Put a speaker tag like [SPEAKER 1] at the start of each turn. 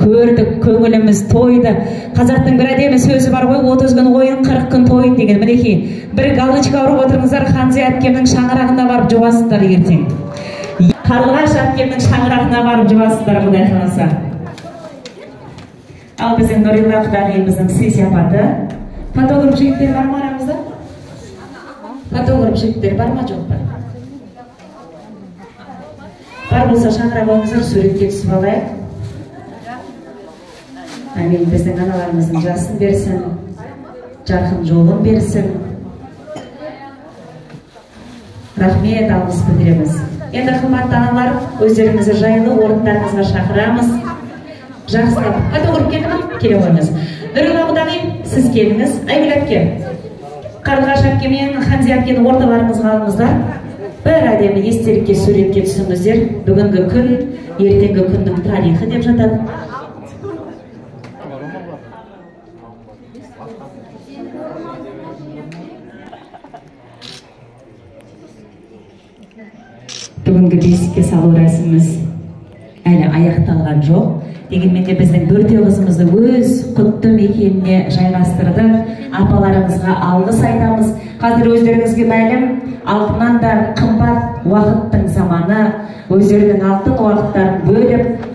[SPEAKER 1] көрдік, көңіліміз тойды. Қазақтың бір әдемі сөзі бар ғой, 30 күн ойын, 40 күн тойын деген. Мінекей, бір галочка ұрып отырыңыздар, Ханзе әпкемнің шаңырағына барып жуасыздар ертең. Қарлығаш әпкемнің шаңырағына барып жуасыздар, Құдай қаласа. Ал біздің Нұрила құдағиымыздың сый сияпаты. Фотограф жігіттер бар ма арамызда? Фотограф жігіттер бар ма, жоқ па? Бар болса шаңырақ болыңыздар, суретке түсіп алайық. Әмин, біздің аналарымыздың жасын берсін, жарқын жолын берсін. Рахмет, алғыс білдіреміз. Енді қымбатты аналар, өздеріңізді жайлы орындарыңызға шақырамыз. Жақсылап. Фотограф келді ма? Келе қойыңыз. Нұрила құдағи, сіз келіңіз. Айгүл әпке, Қарлығаш әпке мен Ханзе әпкені орталарыңызға алыңыздар. Бір әдемі естелікке суретке түсіңіздер. Бүгінгі күн, ертеңгі күннің тарихы деп жатады. Бүгінгі бесікке салу рәсіміміз әлі аяқталған жоқ. Дегенмен де біздің бөрте қызымызды өз құтты мекеніне жайғастырды. Апаларымызға алғыс айтамыз. Қазір өздеріңізге мәлім, алтыннан да қымбат уақыттың заманы, өздерінің алтын уақыттарын бөліп,